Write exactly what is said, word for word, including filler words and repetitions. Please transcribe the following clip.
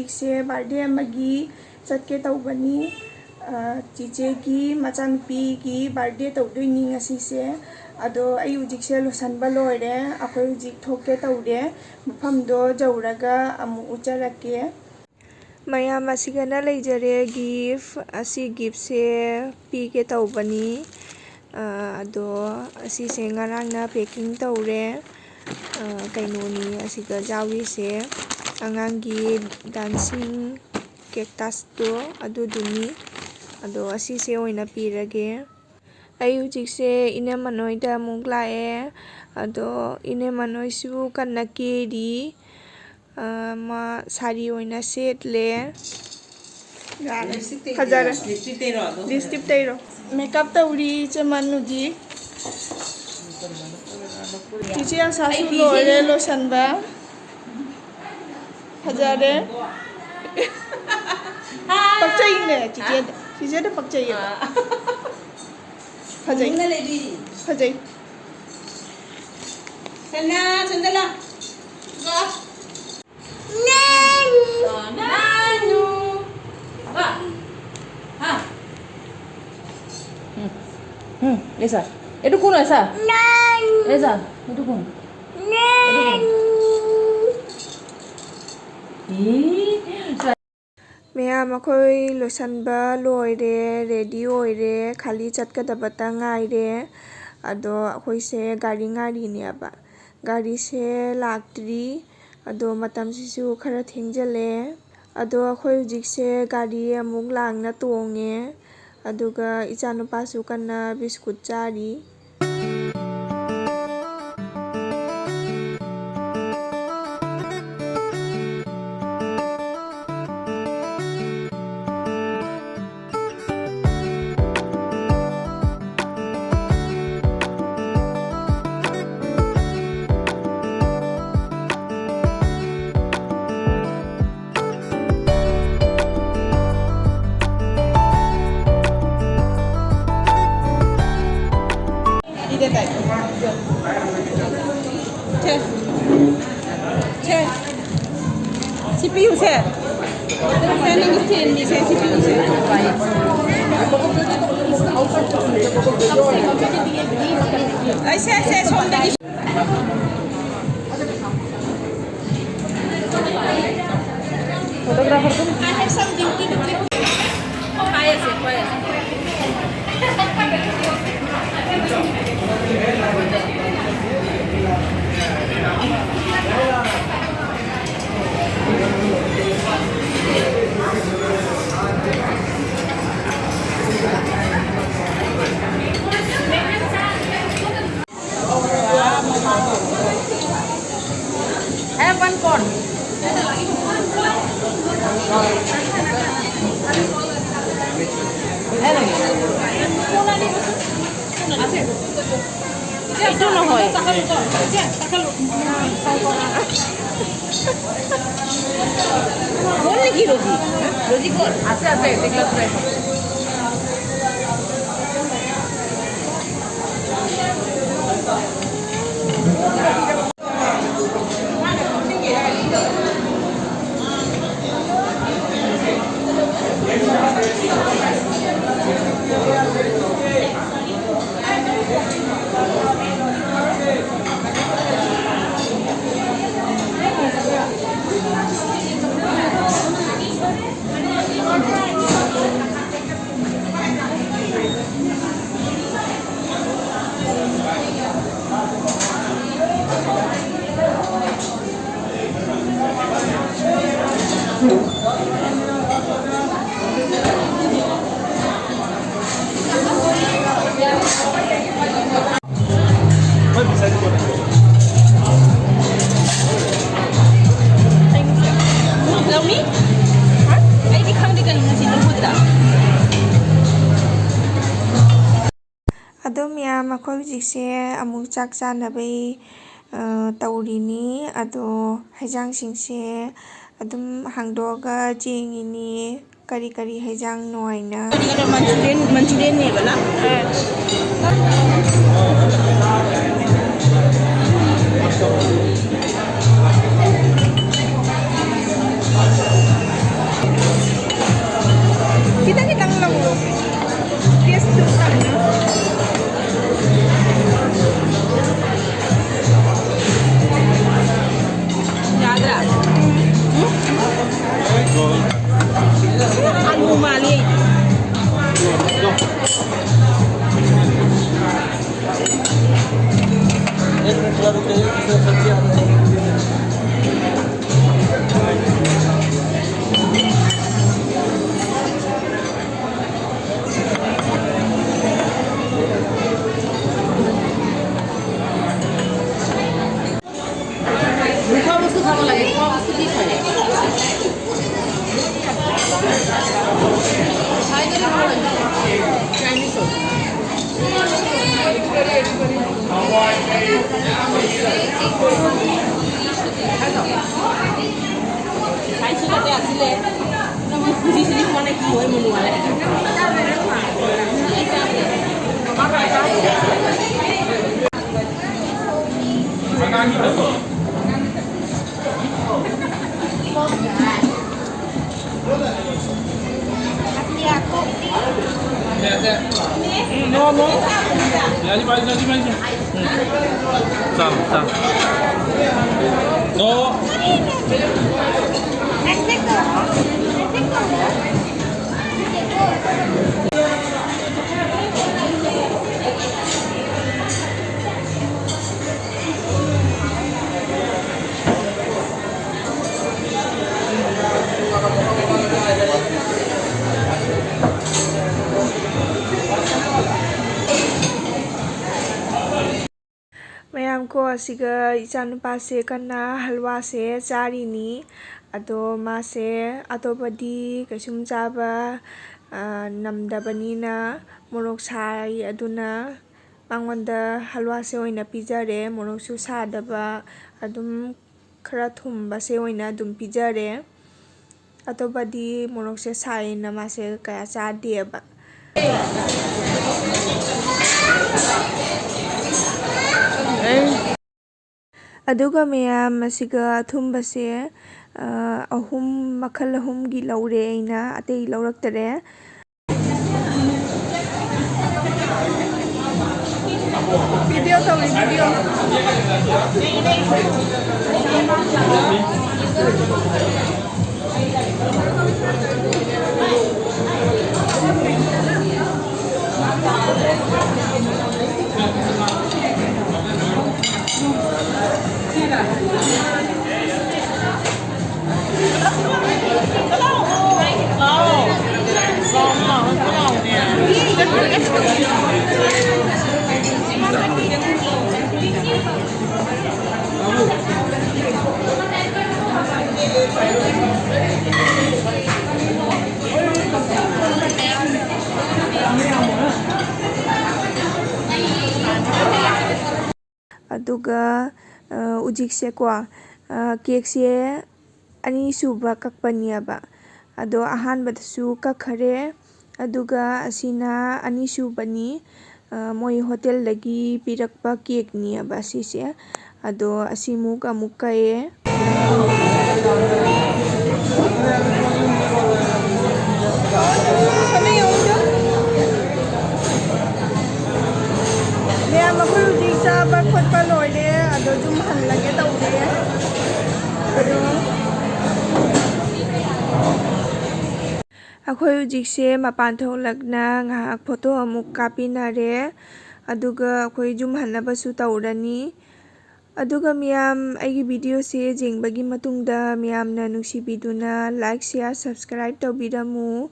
ꯍꯧꯖꯤꯛꯁꯦ ꯕꯥꯔꯗꯦ ꯑꯃꯒꯤ ꯆꯠꯀꯦ ꯇꯧꯕꯅꯤ꯫ ꯑ, ꯆꯤꯆꯦꯒꯤ ꯃꯆꯥꯅꯨꯄꯤꯒꯤ ꯕꯥꯔꯗꯦ ꯇꯧꯗꯣꯏꯅꯤ ꯉꯁꯤꯁꯦ꯫ ꯑꯗꯣ ꯑꯩ ꯍꯧꯖꯤꯛꯁꯦ ꯂꯣꯏꯁꯟꯕ ꯂꯣꯏꯔꯦ꯫ ꯑꯩꯈꯣꯏ ꯍꯧꯖꯤꯛ ꯊꯣꯛꯀꯦ ꯇꯧꯔꯦ꯫ ꯃꯐꯝꯗꯣ ꯌꯧꯔꯒ ꯑꯃꯨꯛ ꯎꯠꯆꯔꯛꯀꯦ꯫ ꯃꯌꯥꯝ ꯑꯁꯤꯒꯅ ꯂꯩꯖꯔꯦ ꯒꯤꯐ꯫ ꯑꯁꯤ ꯒꯤꯐꯁꯦ ꯄꯤꯒꯦ ꯇꯧꯕꯅꯤ꯫ ꯑ, ꯑꯗꯣ ꯑꯁꯤꯁꯦ ꯉꯔꯥꯡꯅ ꯄꯦꯀꯤꯡ ꯇꯧꯔꯦ꯫ ꯑ, ꯀꯩꯅꯣꯅꯤ ꯑꯁꯤꯗ ꯌꯥꯎꯔꯤꯁꯦ, ꯑꯉꯥꯡꯒꯤ ꯗꯥꯟꯁꯤꯡ ꯀꯦꯛꯇꯁꯇꯣ ꯑꯗꯨꯗꯨꯅꯤ꯫ ꯑꯗꯣ ꯑꯁꯤꯁꯦ ꯑꯣꯏꯅ ꯄꯤꯔꯒꯦ꯫ ꯑꯩ ꯍꯧꯖꯤꯛꯁꯦ ꯏꯅꯝꯃ ꯅꯣꯏꯗ ꯑꯃꯨꯛ ꯂꯥꯛꯑꯦ꯫ ꯑꯗꯣ ꯏꯅꯝꯃ ꯅꯣꯏꯁꯨ ꯀꯟꯅ ꯀꯦꯔꯤ꯫ ꯑ, ꯃꯥ ꯁꯥꯔꯤ ꯑꯣꯏꯅ ꯁꯦꯠꯂꯦ꯫ ꯌꯥꯔꯦ꯫ ꯂꯤꯞꯁꯇꯤꯛ ꯇꯩꯗꯣꯏꯔꯣ? ꯐꯖꯔꯦ꯫ ꯂꯤꯞꯁꯇꯤꯛ ꯇꯩꯔꯣ? ꯑꯗꯣ ꯂꯤꯞꯁꯇꯤꯛ ꯇꯩꯔꯣ꯫ ꯃꯦꯀꯞ ꯇꯧꯔꯤ ꯏꯆꯦ ꯃꯥꯟ ꯍꯧꯖꯤꯛ꯫ ꯆꯤꯆꯦ ꯑꯁꯥꯁꯨ ꯑꯩ ꯐꯤꯁꯦ ꯂꯣꯏꯔꯦ ꯂꯣꯏꯁꯟꯕ꯫ ꯐꯖꯔꯦ꯫ ꯄꯛꯆꯩꯅꯦ ꯆꯤꯆꯦꯗ꯫ ꯆꯤꯆꯦꯗ ꯄꯛꯆꯩꯌꯦꯕ꯫ ꯑꯥ꯫ ꯐꯖꯩ꯫ ꯐꯖꯩ꯫ ꯁꯅꯥ, ꯁꯟꯗꯂꯥ꯫ ꯒꯣ꯫ ꯅꯥꯅꯨ꯫ ꯑ, ꯅꯥꯅꯨ꯫ ꯕꯥ꯫ ꯍꯥ꯫ হুম, হুম, এসা। একটু কোন এসা? নানু। এসা, একটু কোন? নানু। ꯃꯌꯥꯝ ꯑꯩꯈꯣꯏ ꯂꯣꯏꯁꯟꯕ ꯂꯣꯏꯔꯦ, ꯔꯦꯗꯤ ꯑꯣꯏꯔꯦ, ꯈꯥꯂꯤ ꯆꯠꯀꯗꯕꯇ ꯉꯥꯏꯔꯦ꯫ ꯑꯗꯣ ꯑꯩꯈꯣꯏꯁꯦ ꯒꯥꯔꯤ ꯉꯥꯏꯔꯤꯅꯦꯕ꯫ ꯒꯥꯔꯤꯁꯦ ꯂꯥꯛꯇ꯭ꯔꯤ꯫ ꯑꯗꯣ ꯃꯇꯝꯁꯤꯁꯨ ꯈꯔ ꯊꯦꯡꯖꯤꯜꯂꯦ꯫ ꯑꯗꯣ ꯑꯩꯈꯣꯏ ꯍꯧꯖꯤꯛꯁꯦ ꯒꯥꯔꯤ ꯑꯃꯨꯛ ꯂꯥꯡꯅ ꯇꯣꯡꯉꯦ꯫ ꯑꯗꯨꯒ ꯏꯆꯥꯅꯨꯄꯥꯁꯨ ꯀꯟꯅ ꯕꯤꯁꯀꯨꯠ ꯆꯥꯔꯤ꯫ ꯑꯩꯁꯦ, ꯑꯩꯁꯦ, ꯁꯣꯝꯗꯒꯤ꯫ Photographer do. I have some duty to click. ꯍꯥꯏꯔꯁꯦ, ꯍꯥꯏꯔꯁꯦ꯫ Have one corn. এইটো নহয়। বল নেকি ৰজি? ৰজি বল। আছে, আছে, এইবিলাক আছে। ꯂꯧꯅꯤ? ꯍꯥ? ꯑꯩꯗꯤ ꯈꯪꯗꯦ ꯀꯩꯅꯣ ꯉꯁꯤ ꯂꯧꯕꯗ꯫ ꯑꯗꯣ ꯃꯌꯥꯝ, ꯑꯩꯈꯣꯏ ꯍꯧꯖꯤꯛꯁꯦ ꯑꯃꯨꯛ ꯆꯥꯛ ꯆꯥꯅꯕꯩ, ꯑ, ꯇꯧꯔꯤꯅꯤ꯫ ꯑꯗꯣ ꯍꯩꯖꯥꯡꯁꯤꯡꯁꯦ ꯑꯗꯨꯝ ꯍꯥꯡꯗꯣꯛꯑꯒ ꯌꯦꯡꯉꯤꯅꯤ, ꯀꯔꯤ ꯀꯔꯤ ꯍꯩꯖꯥꯡꯅꯣ ꯍꯥꯏꯅ꯫ ꯀꯔꯤꯒꯤꯅꯣ ꯃꯟꯆꯨꯔꯤꯌꯟ, ꯃꯟꯆꯨꯔꯤꯌꯟꯅꯦꯕ ꯂꯥ? No, no. ꯆꯥꯎ, ꯆꯥꯎ꯫ No. ꯃꯌꯥꯝ ꯀꯣ, ꯑꯁꯤꯒ ꯏꯆꯥꯅꯨꯄꯥꯁꯦ ꯀꯟꯅ ꯍꯜꯋꯥꯁꯦ ꯆꯥꯔꯤꯅꯤ꯫ ꯑꯗꯣ ꯃꯥꯁꯦ ꯑꯇꯣꯞꯄꯗꯤ ꯀꯩꯁꯨꯝ ꯆꯥꯕ, ꯑ, ꯅꯝꯗꯕꯅꯤꯅ ꯃꯣꯔꯣꯛ ꯁꯥꯏ꯫ ꯑꯗꯨꯅ ꯃꯉꯣꯟꯗ ꯍꯜꯋꯥꯁꯦ ꯑꯣꯏꯅ ꯄꯤꯖꯔꯦ꯫ ꯃꯣꯔꯣꯛꯁꯨ ꯁꯥꯗꯕ, ꯑꯗꯨꯝ ꯈꯔ ꯊꯨꯝꯕꯁꯦ ꯑꯣꯏꯅ ꯑꯗꯨꯝ ꯄꯤꯖꯔꯦ꯫ ꯑꯇꯣꯞꯄꯗꯤ ꯃꯣꯔꯣꯛꯁꯦ ꯁꯥꯏꯅ ꯃꯥꯁꯦ ꯀꯌꯥ ꯆꯥꯗꯦꯕ꯫ ꯑꯗꯨꯒ ꯃꯌꯥꯝ, ꯃꯁꯤꯒ ꯑꯊꯨꯝꯕꯁꯦ, ꯑ, ꯑꯍꯨꯝ, ꯃꯈꯜ ꯑꯍꯨꯝꯒꯤ ꯂꯧꯔꯦ ꯑꯩꯅ, ꯑꯇꯩ ꯂꯧꯔꯛꯇꯔꯦ꯫ Video ꯇꯧꯔꯤ, video꯫ ꯑꯗꯨꯒ, ꯑ, ꯍꯧꯖꯤꯛꯁꯦꯀꯣ, ꯑ, cakeꯁꯦ ꯑꯅꯤꯁꯨꯕ ꯀꯛꯄꯅꯦꯕ꯫ ꯑꯗꯣ ꯑꯍꯥꯟꯕꯗꯁꯨ ꯀꯛꯈꯔꯦ, ꯑꯗꯨꯒ ꯑꯁꯤꯅ ꯑꯅꯤꯁꯨꯕꯅꯤ꯫ ꯑ, ꯃꯣꯏ hotelꯗꯒꯤ ꯄꯤꯔꯛꯄ cakeꯅꯦꯕ ꯑꯁꯤꯁꯦ꯫ ꯑꯗꯣ ꯑꯁꯤꯃꯨꯛ ꯑꯃꯨꯛ ꯀꯛꯑꯦ꯫ ꯃꯌꯥꯝ, ꯑꯩꯈꯣꯏ ꯍꯧꯖꯤꯛ ꯆꯥꯕ ꯈꯣꯠꯄ ꯂꯣꯏꯔꯦ, ꯑꯗꯣ ꯌꯨꯝ ꯍꯜꯂꯒꯦ ꯇꯧꯔꯦ꯫ ꯑꯗꯣ ꯑꯩꯈꯣꯏ ꯍꯧꯖꯤꯛꯁꯦ ꯃꯄꯥꯟ ꯊꯣꯛꯂꯛꯅ ꯉꯥꯏꯍꯥꯛ photo ꯑꯃꯨꯛ ꯀꯥꯞꯄꯤꯅꯔꯦ, ꯑꯗꯨꯒ ꯑꯩꯈꯣꯏ ꯌꯨꯝ ꯍꯟꯅꯕꯁꯨ ꯇꯧꯔꯅꯤ꯫ ꯑꯗꯨꯒ ꯃꯤꯌꯥꯝ, ꯑꯩꯒꯤ videoꯁꯦ ꯌꯦꯡꯕꯒꯤ ꯃꯇꯨꯡꯗ ꯃꯤꯌꯥꯝꯅ ꯅꯨꯡꯁꯤꯕꯤꯗꯨꯅ like, share, subscribe ꯇꯧꯕꯤꯔꯝꯃꯨ꯫